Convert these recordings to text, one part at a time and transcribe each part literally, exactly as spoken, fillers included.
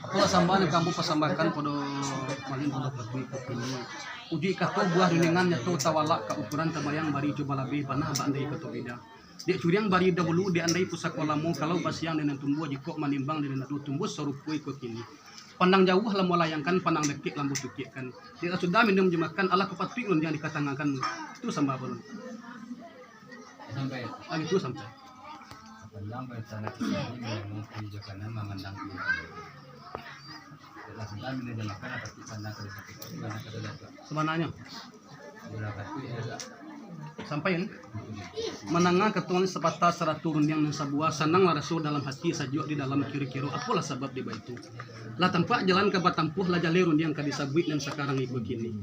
Apolah sambah nan ka ambo pasambahkan pado malin pado patuik ko kini. Ujuik kato buah rundingan nyato tawalak ka ukuran tabayang bari cubo labih bana bak andai kato bida. Dek curiang bari dahulu, dek andai pusako lamo, kalau basiang dek nan tumbuah, jikok manimbang dek nan ado tumbuah sarupo iko kini. Pandang jauah lah malayangkan, pandang dakek lah macukiakkan. Dek lah sudah minum jo makan, alah kapatuik rundiang dikatangakan. Tu sambah balun. Sampai. Ah, gitu sampai. Sepanjang rencana kita ini memang kiri jo kanan memandang kiri. Dek lah sudah minum jo makan, alah kapatuik pandang ka desa kita, pandang ka desa. Sabananyo. Sampai kan? Mandanga kato nan sapatah sarato rundiang nan sabuah, sananglah raso dalam hati, sajuak di dalam kiro-kiro, apolah sabab dek baitu. Lah tampak jalan ka batampuah, lah jaleh rundiang ka disabuik nan sakarang iko kini.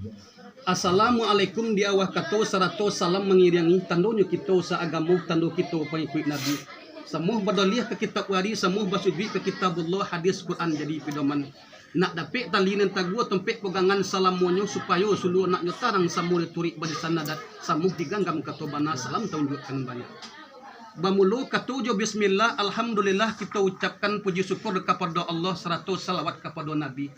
Assalamualaikum di awah kato, sarato salam mangiriangi, tandonyo kito saagamo, tando kito pangikuik Nabi. Samuah badaliah ka kitab wari, samuah basujuik ka kitabullah, hadis Quran jadi pidoman. Nak dapek tali nan taguah, tompek pogangan salamonyo, supayo suluah anaknyo tarang, samo dituruik barisan adat, samuah diganggam kato bana, salam taunjuakkan banyak. Bamulo kato jo bismillah, alhamdulillah, kito ucapkan puji syukur kapado Allah, sarato salawat kapado Nabi.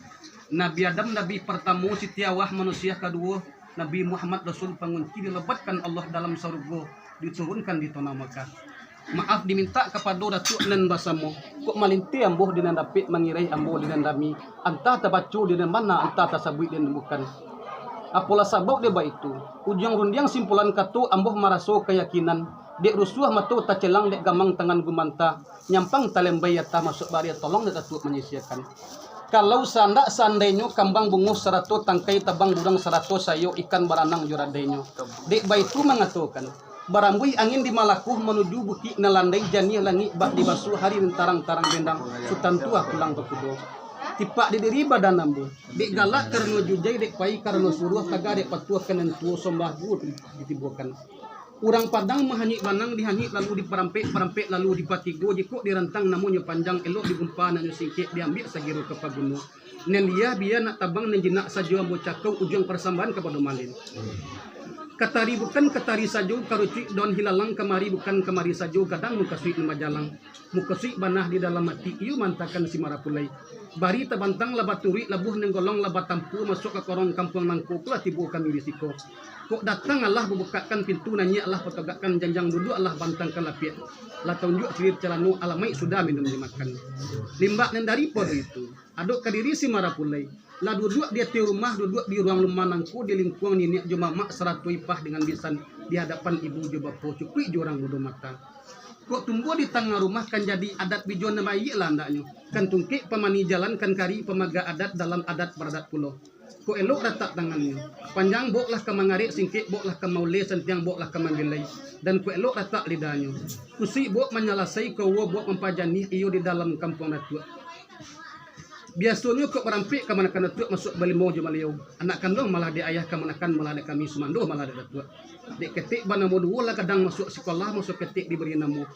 Nabi Adam, Nabi partamo, Siti Hawa, manusia kaduo, Nabi Muhammad Rasul pangunci, dilebatkan Allah dalam sarugo, diturunkan di tanah Makkah. Maaf dimintak kapado Datuak nan basamo, kok malinteh ambo di nan dapek, mangirai ambo di nan rami, antah tabaco di nan bana, antah tasabuik di nan bukan. Apolah sabab dek baitu, ujuang rundiang simpulan kato, ambo maraso kayakinan, dek rusuah mato tacelang, dek gamang tangan gumanta, nyampang talembai atah masuak bariah, tolong dek Datuak manyisiakan. Kalau sandak saandainyo kambang bungo sarato tangkai, tabang burang sarato sayo, ikan baranang jo radainyo. Dek baitu mangatokan, barambuih angin di Malakuh, manuju bukik nan landai, janiah langik bak dibasuah, hari nan tarang-tarang bendang, Sutan Tuah pulang bakudo. Tipak di diri badan ambo, dek galak karano jujai, dek pai karano suruah, tagah dek patuah, ka nan tuo sombah juo ditibokan. Urang Padang mahanyuik banang, dihanyuik lalu diparampek, parampek lalu dipatigo, jikok dirantang namonyo panjang, elok digumpa nan nyo singkek, diambiak sagiro ka paguno. Nan liah bia nak tabang, nan jinak sajo ambo cakau, ujuang parsambahan kapado malin. Katari bukan katari sajo, karucuik daun hilalang, kamari bukan kamari sajo, gadang mukasuik nan bajalang. Mukasuik bana di dalam ati, iyo maantakan si Marapulai. Bari tabantang lah baturuik, labuah nan golong lah batampuah, masuak ka korong kampuang nangko, tu lah tibo kami di siko. Kok datang alah babukakkan pintu, naiak alah patogakkan janjang, duduak alah bantangkan lapiak, lah taunjuak siriah calano, alamaik sudah minum jo makan. Limbak nan daripado itu, adok ka diri si Marapulai, lah duduak di ateh rumah, duduak di ruang rumah nangko, di lingkuang niniak jo mamak, sarato ipah dengan bisan, di hadapan ibu jo bapo, cukuik jo urang budo mata. Kok tumbuah di tangah rumah, kan jadi adat bijo nan baiak lah andaknyo, kan tungkek pamani jalan, kan kari pamaga adat, dalam adat baradat pulo. Kok elok ratak tangannyo, panjang boklah ka mangarek, singkek boklah ka mauleh, santiang boklah ka mambilai, dan kok elok ratak lidahnyo, kusuik bok manyalasai, kaua bok mampajaniah, iyo di dalam kampuang Datuak. Biasonyo kok barampek kamanakan Datuak, masuak balimau jo baliau, anak kanduang malah dek ayah, kamanakan malah dek kami, sumando malah dek Datuak. Dek ketek banamo duo lah gadang masuak sikolah, masuak ketek dibari namo.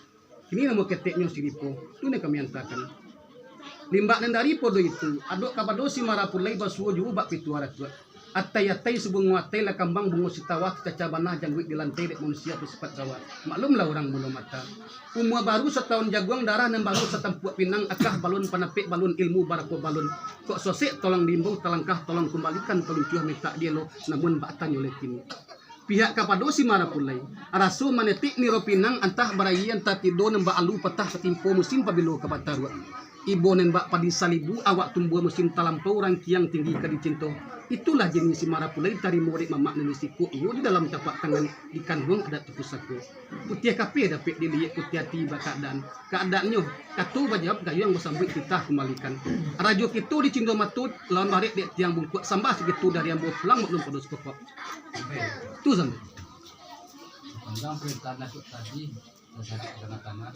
Kini namo keteknyo si Ripo, tu nan kami antakan. Limbak nan daripado itu, adok kapado si Marapulai basuo juo bak pituah Datuak. Atai-atai sabungo atai lah kambang bungo sitawa, tacaca bana jangguik di lantai dek manusia basipat gawa. Maklumlah urang budo mata. Umua baru satahun jaguang, darah nan baru satampuak pinang, akah balun panapek balun, ilmu barapo balun. Kok sosek tolong diimbau, talangkah tolong kumbalikan, taluncuah mintak dielo, namun bak tanyo lai kini. Pihak kapado si Marapulai, raso manetik niro pinang, antah barayie antah tido, nan bak alu patah tatimpo, musim pabilo ka bataruak. Ibo nan bak padi salibu, awak tumbuah musim talampau, rangkiang tinggi ka dicinto. Itulah jini si Marapulai, tarimo dek mamak nan di siko, iyo di dalam tapak tangan, di kanduang adat tu pusako. Putiah kapeh dapek diliek, putiah ati bakaadaan. Kaadaannyo, kato bajawab, gayuang basambuik, titah kumbalikan. Rajo kito di Cindo Mato, lawan barek dek tiang bungkuak, sambah sagitu dari ambo, pulang maklum pado sakokok. Tu sampai. Panjang perintah Datuak tadi, dan sakit tengah-tengah,